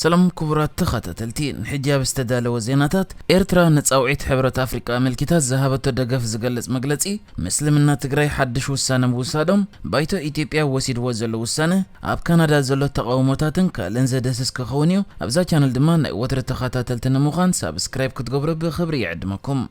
ሰላም ክቡራት ተኸታተልቲ፣ ንሕጂ ኣብ ዝተዳለወ ዜናታት፣ ኤርትራ ንጻውዒት ሕብረት ኣፍሪቃ ኣመልኪታ ዝሃበቶ ደገፍ ዝገልጽ መግለጺ፣ ምስልምና ትግራይ ሓድሽ ውሳነ ምውሳዶም፣ ባይቶ ኢትዮጵያ ወሲድዎ ዘሎ ውሳነ፣ ኣብ ካናዳ ዘሎ ተቓውሞታትን ካልእን ዘደስስ ክኸውን እዩ። ኣብዛ ቻነል ድማ ናይ ወትሪ ተኸታተልቲ ንምዃን ሳብስክራይብ ክትገብሩ ብኽብሪ ይዕድመኩም።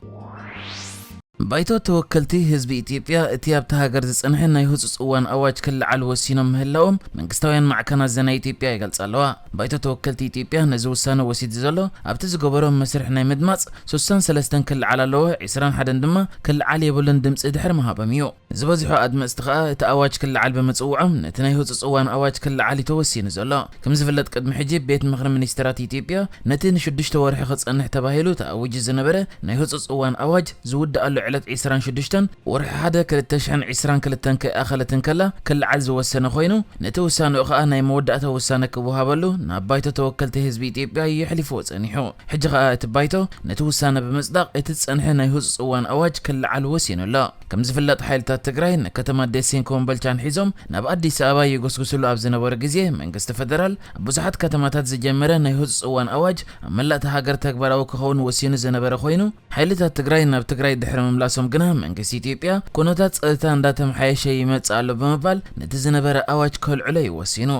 ባይቶ ተወከልቲ ህዝቢ ኢትዮጵያ እቲ ኣብታ ሃገር ዝጸንሐ ናይ ህጹጽ እዋን ኣዋጅ ክለዓል ወሲኖም ምህላዎም መንግስታውያን ማዕከናት ዜና ኢትዮጵያ ይገልጻ ኣለዋ። ባይቶ ተወከልቲ ኢትዮጵያ ነዚ ውሳነ ወሲዱ ዘሎ ኣብቲ ዝገበሮ መስርሕ ናይ ምድማጽ ስሳን ሰለስተን ክለዓል ኣለዎ፣ ዕስራን ሓደን ድማ ክለዓል የብሉን ድምጺ ድሕሪ ምሃቦም እዩ። ዝበዝሑ ኣድመጽቲ ከኣ እቲ ኣዋጅ ክለዓል ብምጽውዖም ነቲ ናይ ህጹጽ እዋን ኣዋጅ ክለዓል እዩ ተወሲኑ ዘሎ። ከም ዝፍለጥ ቅድሚ ሕጂ ቤት ምኽሪ ሚኒስትራት ኢትዮጵያ ነቲ ንሽዱሽተ ወርሒ ክጸንሕ ተባሂሉ ተኣዊጁ ዝነበረ ናይ ህጹጽ እዋን ኣዋጅ ዝውድኣሉ ዕለት ዕስራን ሽዱሽተን ወርሒ ሓደ ክልተ ሽሕን ዕስራን ክልተን ከይኣኸለት እንከላ ክለዓል ዝወሰነ ኮይኑ፣ ነቲ ውሳንኡ ከኣ ናይ መወዳእታ ውሳነ ክወሃበሉ ናብ ባይቶ ተወከልቲ ህዝቢ ኢትዮጵያ የሕሊፍዎ ጸኒሑ። ሕጂ ከኣ እቲ ባይቶ ነቲ ውሳነ ብምጽዳቕ እቲ ዝጸንሐ ናይ ህጹጽ እዋን ኣዋጅ ክለዓል ወሲኑ ኣሎ። ከም ዝፍለጥ ሓይልታት ትግራይ ንከተማ ደሴን ኮምቦልቻን ሒዞም ናብ ኣዲስ ኣበባ ይጉስጉስሉ ኣብ ዝነበሩ ግዜ መንግስቲ ፈደራል ኣብ ብዙሓት ከተማታት ዝጀመረ ናይ ህጹጽ እዋን ኣዋጅ ኣብ መላእቲ ሃገር ተግባራዊ ክኸውን ወሲኑ ዝነበረ ኮይኑ፣ ሓይልታት ትግራይ ናብ ትግራይ ድሕሪ ምምላሶም ግና መንግስቲ ኢትዮጵያ ኩነታት ጸጥታ እንዳተመሓየሸ ይመጽእ ኣሎ ብምባል ነቲ ዝነበረ ኣዋጅ ከልዕሎ እዩ ወሲኑ።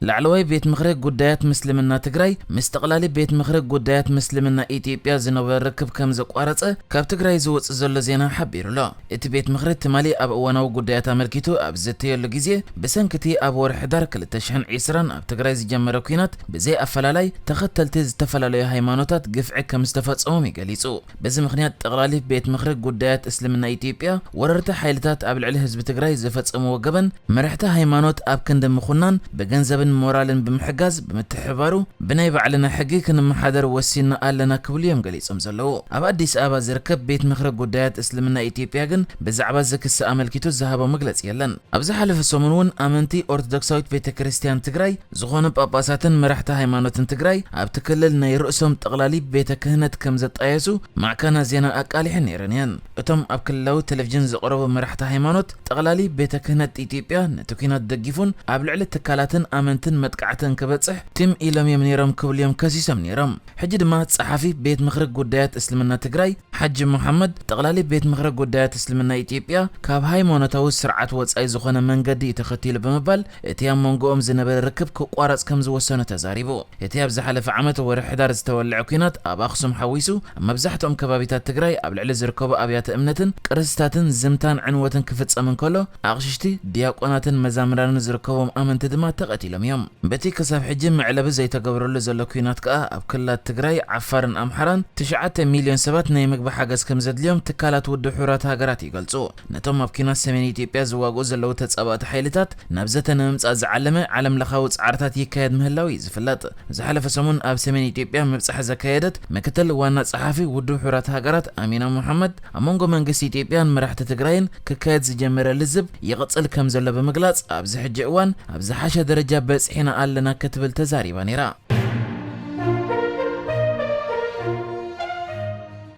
ላዕለዋይ ቤት ምኽሪ ጉዳያት ምስልምና ትግራይ ምስ ጠቕላሊ ቤት ምኽሪ ጉዳያት ምስልምና ኢትዮጵያ ዝነበረ ርክብ ከም ዘቋረጸ ካብ ትግራይ ዝወጽእ ዘሎ ዜና ሓቢሩ ኣሎ። እቲ ቤት ምኽሪ ትማሊ ኣብ እዋናዊ ጉዳያት ኣመልኪቱ ኣብ ዝዘተየሉ ግዜ፣ ብሰንኪ እቲ ኣብ ወርሒ ሕዳር ክልተ ሽሕን ዕስራን ኣብ ትግራይ ዝጀመረ ኲናት ብዘይ ኣፈላላይ ተኸተልቲ ዝተፈላለዩ ሃይማኖታት ግፍዒ ከም ዝተፈጸሞም እዩ ገሊጹ። በዚ ምኽንያት ጠቕላሊ ቤት ምኽሪ ጉዳያት እስልምና ኢትዮጵያ ወረርቲ ሓይልታት ኣብ ልዕሊ ህዝቢ ትግራይ ዝፈጸምዎ ገበን መራሕቲ ሃይማኖት ኣብ ክንዲ ምኹናን ብገንዘብን ሞራልን ብምሕጋዝ ብምትሕብባሩ ብናይ ባዕልና ሕጊ ክንመሓደር ወሲንና ኣለና ክብሉ እዮም ገሊጾም ዘለዉ። ኣብ ኣዲስ ኣበባ ዝርከብ ቤት ምኽሪ ጉዳያት እስልምና ኢትዮጵያ ግን ብዛዕባ እዚ ክሲ ኣመልኪቱ ዝሃቦ መግለጺ የለን። ኣብ ዝሓለፈ ሰሙን እውን ኣመንቲ ኦርቶዶክሳዊት ቤተ ክርስቲያን ትግራይ ዝኾኑ ጳጳሳትን መራሕቲ ሃይማኖትን ትግራይ ኣብቲ ክልል ናይ ርእሶም ጠቕላሊ ቤተ ክህነት ከም ዘጣየሱ ማዕከናት ዜና ኣቃሊሐን ነይረን እየን። እቶም ኣብ ክልላዊ ቴሌቪዥን ዝቐረቡ መራሕቲ ሃይማኖት፣ ጠቕላሊ ቤተ ክህነት ኢትዮጵያ ነቲ ኲናት ደጊፉን ኣብ ልዕሊ ትካላትን ኣመንትን መጥቃዕቲ እንክበጽሕ ትም ኢሎም እዮም ነይሮም ክብሉ እዮም ከሲሶም ነይሮም። ሕጂ ድማ ጸሓፊ ቤት ምኽሪ ጉዳያት እስልምና ትግራይ ሓጂ መሓመድ፣ ጠቕላሊ ቤት ምኽሪ ጉዳያት እስልምና ኢትዮጵያ ካብ ሃይማኖታዊ ስርዓት ወጻኢ ዝኾነ መንገዲ እዩ ተኸቲሉ ብምባል፣ እቲ ኣብ መንጎኦም ዝነበረ ርክብ ክቋረጽ ከም ዝወሰኑ ተዛሪቡ። እቲ ኣብ ዝሓለፈ ዓመት ወርሒ ሕዳር ዝተወልዐ ኲናት ኣብ ኣኽሱም ሓዊሱ ኣብ መብዛሕትኦም ከባቢታት ትግራይ ኣብ ልዕሊ ዝርከቡ ኣብያተ እምነትን ቅርስታትን ዝምታን ዕንወትን ክፍጸም እንከሎ፣ ኣቕሽሽቲ፣ ዲያቆናትን መዛምራንን ዝርከቦም ኣመንቲ ድማ ተቐቲሎም እዮም። በቲ ክሳብ ሕጂ መዕለቢ ዘይተገብረሉ ዘሎ ኲናት ከኣ ኣብ ክልላት ትግራይ፣ ዓፋርን ኣምሓራን ትሽዓተ ሚልዮን ሰባት ናይ ምግቢ ሓገዝ ከም ዘድልዮም ትካላት ውድብ ሕቡራት ሃገራት ይገልጹ። ነቶም ኣብ ኲናት ሰሜን ኢትዮጵያ ዝዋግኡ ዘለዉ ተጻባእቲ ሓይልታት ናብ ዘተ ንምምጻእ ዝዓለመ ዓለምለኻዊ ጻዕርታት ይካየድ ምህላው እዩ ዝፍለጥ። ዝሓለፈ ሰሙን ኣብ ሰሜን ኢትዮጵያ ምብጻሕ ዘካየደት ምክትል ዋና ጸሓፊ ውድብ ሕቡራት ሃገራት ኣሚና መሓመድ፣ ኣብ መንጎ መንግስቲ ኢትዮጵያን መራሕቲ ትግራይን ክካየድ ዝጀመረ ልዝብ ይቕጽል ከም ዘሎ ብምግላጽ፣ ኣብዚ ሕጂ እዋን ኣብ ዝሓሸ ደረጃ በጺሕና ኣለና ክትብል ተዛሪባ ነይራ።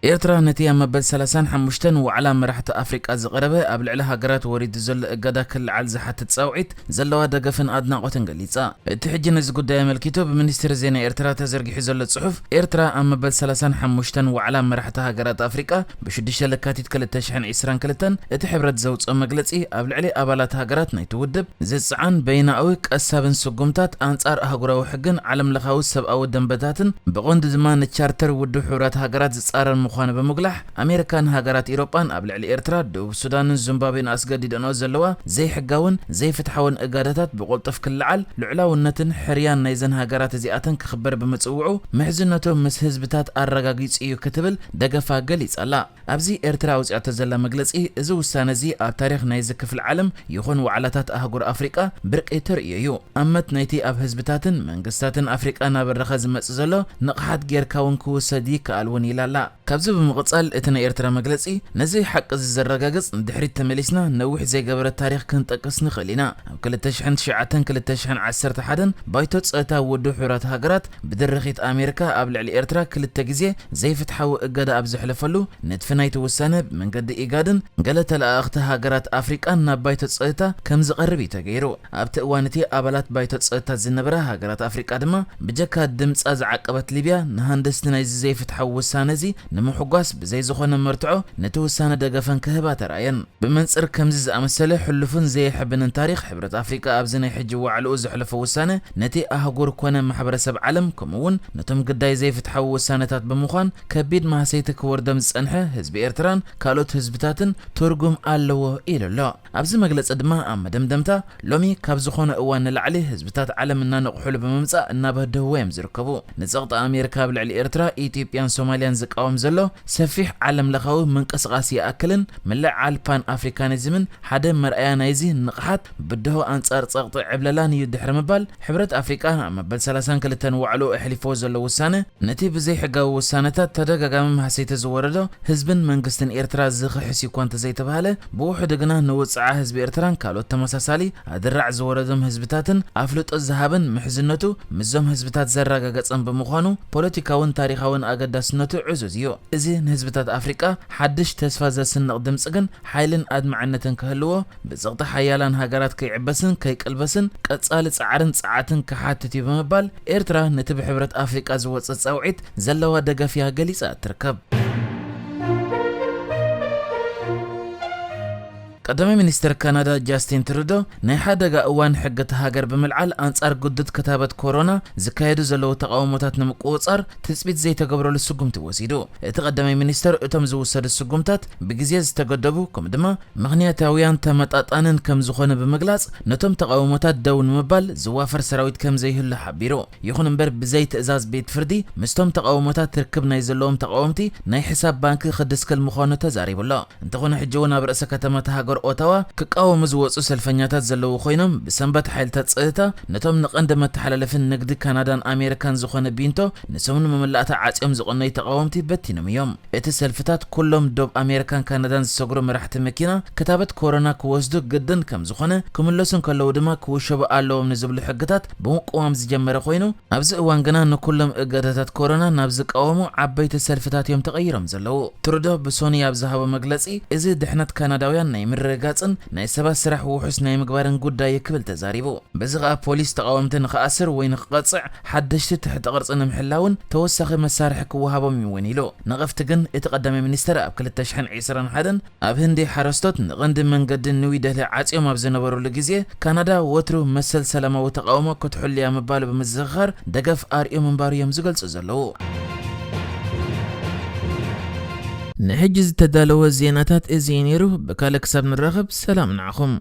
ኤርትራ ነቲ ኣብ መበል ሰላሳን ሓሙሽተን ዋዕላ መራሕቲ ኣፍሪቃ ዝቐረበ ኣብ ልዕሊ ሃገራት ወሪዱ ዘሎ እገዳ ክለዓል ዝሓትት ጻውዒት ዘለዋ ደገፍን ኣድናቖትን ገሊጻ። እቲ ሕጂ ነዚ ጉዳይ ኣመልኪቱ ብሚኒስትሪ ዜና ኤርትራ ተዘርጊሑ ዘሎ ጽሑፍ፣ ኤርትራ ኣብ መበል ሰላሳን ሓሙሽተን ዋዕላ መራሕቲ ሃገራት ኣፍሪቃ ብሽዱሽተ ለካቲት ክልተ ሽሕን ዕስራን ክልተን እቲ ሕብረት ዘውጽኦ መግለጺ ኣብ ልዕሊ ኣባላት ሃገራት ናይቲ ውድብ ዝጸዓን በይናዊ ቀሳብን ስጉምታት ኣንጻር ኣህጉራዊ ሕግን ዓለምለኻዊ ሰብኣዊ ደንበታትን ብቐንዱ ድማ ንቻርተር ውድብ ሕቡራት ሃገራት ዝጻረር ምዃኑ ብምጉላሕ፣ ኣሜሪካን ሃገራት ኢሮጳን ኣብ ልዕሊ ኤርትራ፣ ደቡብ ሱዳንን ዚምባብዌን ኣስገዲደንኦ ዘለዋ ዘይሕጋውን ዘይፍትሓውን እጋዳታት ብቐልጡፍ ክለዓል፣ ልዑላውነትን ሕርያን ናይዘን ሃገራት እዚኣተን ክኽበር ብምጽውዑ፣ ምሕዝነቱ ምስ ህዝብታት ኣረጋጊጹ እዩ ክትብል ደገፋ ገሊጻ ኣላ። ኣብዚ ኤርትራ ኣውጺኣቶ ዘላ መግለጺ፣ እዚ ውሳነ እዚ ኣብ ታሪኽ ናይዚ ክፍሊ ዓለም ይኹን ዋዕላታት ኣህጉር ኣፍሪቃ ብርቂ ተርእዮ እዩ። ኣመት ናይቲ ኣብ ህዝብታትን መንግስታትን ኣፍሪቃ እናበረኸ ዝመጽእ ዘሎ ንቕሓት ጌርካ እውን ክውሰድ ይከኣል እውን ኢላ ኣላ። ካብ እዚ ብምቕጻል እቲ ናይ ኤርትራ መግለጺ ነዚ ሓቂ እዚ ዘረጋግጽ ንድሕሪት ተመሊስና ነዊሕ ዘይገበረ ታሪኽ ክንጠቅስ ንኽእል ኢና። ኣብ ክልተ ሽሕን ትሽዓተን ክልተ ሽሕን ዓሰርተ ሓደን ባይቶ ጸጥታ ውድብ ሕቡራት ሃገራት ብድርኺት ኣሜሪካ ኣብ ልዕሊ ኤርትራ ክልተ ግዜ ዘይፍትሓዊ እገዳ ኣብ ዘሕለፈሉ ንድፊ ናይቲ ውሳነ ብመንገዲ ኢጋድን ገለ ተለኣኣኽቲ ሃገራት ኣፍሪቃን ናብ ባይቶ ጸጥታ ከም ዝቐርብ እዩ ተገይሩ። ኣብቲ እዋን እቲ ኣባላት ባይቶ ጸጥታ ዝነበራ ሃገራት ኣፍሪቃ ድማ ብጀካ ድምጻ ዝዓቀበት ሊብያ ንሃንደስቲ ናይዚ ዘይፍትሓዊ ውሳነ እዚ ንምሕጓስ ብዘይ ዝኾነ መርትዖ ነቲ ውሳነ ደገፈን ክህባ ተራእየን። ብመንጽር ከምዚ ዝኣመሰለ ሕሉፍን ዘየሕብንን ታሪኽ ሕብረት ኣፍሪቃ ኣብዚ ናይ ሕጂ ዋዕልኡ ዘሕለፎ ውሳነ ነቲ ኣህጉር ኮነ ማሕበረሰብ ዓለም ከምኡ እውን ነቶም ግዳይ ዘይፍትሓዊ ውሳነታት ብምዃን ከቢድ ማህሰይቲ ክወርዶም ዝጸንሐ ህዝቢ ኤርትራን ካልኦት ህዝብታትን ትርጉም ኣለዎ ኢሉ ኣሎ። ኣብዚ መግለጺ ድማ ኣብ መደምደምታ ሎሚ ካብ ዝኾነ እዋን ንላዕሊ ህዝብታት ዓለም እናነቕሑሉ ብምምጻእ እናበደህዎ እዮም ዝርከቡ። ንጸቕጢ ኣሜሪካ ኣብ ልዕሊ ኤርትራ፣ ኢትዮጵያን ሶማልያን ዝቃወም ዘሎ ሰፊሕ ዓለም ለኻዊ ምንቅስቓስ ይኣክልን ምልዕዓል ፓን ኣፍሪካኒዝምን ሓደ መርኣያ ናይዚ ንቕሓት ብድሆ ኣንጻር ጸቕጢ ዕብለላን እዩ ድሕሪ ምባል ሕብረት ኣፍሪቃ ኣብ መበል ሰላሳን ክልተን ዋዕሉ ኣሕሊፎ ዘሎ ውሳነ ነቲ ብዘይሕጋዊ ውሳነታት ተደጋጋሚ ማህሰይቲ ዝወረዶ ህዝብን መንግስትን ኤርትራ ዝኽሕስ እኳ እንተዘይተባህለ ብውሕዱ ግና ንውጽዓ ህዝቢ ኤርትራን ካልኦት ተመሳሳሊ ኣድራዕ ዝወረዶም ህዝብታትን ኣፍልጦ ዝሃበን ምሕዝነቱ ምስዞም ህዝብታት ዘረጋገጸን ብምዃኑ ፖለቲካውን ታሪኻውን ኣገዳስነቱ ዕዙዝ እዩ። እዚ ንህዝብታት ኣፍሪቃ ሓድሽ ተስፋ ዘስንቕ ድምጺ ግን ሓይልን ኣድማዕነትን ክህልዎ ብጸቕጢ ሓያላን ሃገራት ከይዕበስን ከይቅልበስን ቀጻሊ ጻዕርን ጸዓትን ክሓትት እዩ ብምባል ኤርትራ ነቲ ብሕብረት ኣፍሪቃ ዝወጸ ጻውዒት ዘለዋ ደገፍያ ገሊጻ ትርከብ። ቀዳማይ ሚኒስተር ካናዳ ጃስቲን ትሩዶ ናይ ሓደጋ እዋን ሕጊ እቲ ሃገር ብምልዓል ኣንጻር ግዱድ ክታበት ኮሮና ዝካየዱ ዘለዉ ተቓውሞታት ንምቁጽጻር ትጽቢት ዘይተገብረሉ ስጉምቲ ወሲዱ። እቲ ቀዳማይ ሚኒስተር እቶም ዝውሰዱ ስጉምታት ብግዜ ዝተገደቡ ከምኡ ድማ ምኽንያታውያን ተመጣጣንን ከም ዝኾነ ብምግላጽ ነቶም ተቓውሞታት ደው ንምባል ዝዋፈር ሰራዊት ከም ዘይህሉ ሓቢሩ። ይኹን እምበር ብዘይ ትእዛዝ ቤት ፍርዲ ምስቶም ተቓውሞታት ርክብ ናይ ዘለዎም ተቓወምቲ ናይ ሕሳብ ባንኪ ክድስክል ምዃኑ ተዛሪቡ ኣሎ። እንተኾነ ሕጂ እውን ኣብ ርእሰ ከተማ እታ ሃገር ኦታዋ ክቃወሙ ዝወፁ ሰልፈኛታት ዘለዉ ኮይኖም ብሰንበት ሓይልታት ፀጥታ ነቶም ንቐንዲ መተሓላለፊ ንግዲ ካናዳን ኣሜሪካን ዝኾነ ቢንቶ ንሶምን መመላእታ ዓፅዮም ዝቐነዩ ተቓወምቲ በቲኖም እዮም። እቲ ሰልፍታት ኩሎም ዶብ ኣሜሪካን ካናዳን ዝሰግሩ መራሕቲ መኪና ክታበት ኮሮና ክወስዱ ግድን ከም ዝኾነ ክምለሱ እንከለዉ ድማ ክውሸቡ ኣለዎም ንዝብሉ ሕግታት ብምቅዋም ዝጀመረ ኮይኑ ኣብዚ እዋን ግና ንኩሎም እገዳታት ኮሮና ናብ ዝቃወሙ ዓበይቲ ሰልፍታት እዮም ተቐይሮም ዘለዉ። ትሩዶ ብሶኒ ኣብ ዝሃቦ መግለጺ እዚ ድሕነት ካናዳውያን ናይ ምርግጋጽን ናይ ሰባት ስራሕ ውሑስ ናይ ምግባርን ጉዳይ እዩ ክብል ተዛሪቡ። በዚ ኸኣ ፖሊስ ተቓወምቲ ንኽኣስር ወይ ንኽቐጽዕ ሓደሽቲ ትሕተ ቅርጺ ንምሕላውን ተወሳኺ መሳርሒ ክወሃቦም እዩ እውን ኢሉ። ነቐፍቲ ግን እቲ ቀዳማይ ሚኒስተር ኣብ ክልተ ሽሕን ዕስራን ሓደን ኣብ ህንዲ ሓረስቶት ንቐንዲ መንገዲ ኒው ደልሂ ዓጽዮም ኣብ ዝነበሩሉ ግዜ ካናዳ ወትሩ መሰል ሰላማዊ ተቓውሞ ክትሕሉ እያ ምባሉ ብምዝኽኻር ደገፍ ኣርእዮም ምንባሩ እዮም ዝገልጹ ዘለዉ። ንሕጂ ዝተዳለወ ዜናታት እዚ እዩ ነይሩ። ብካልእ ክሳብ ንራኸብ ሰላም ንዓኹም።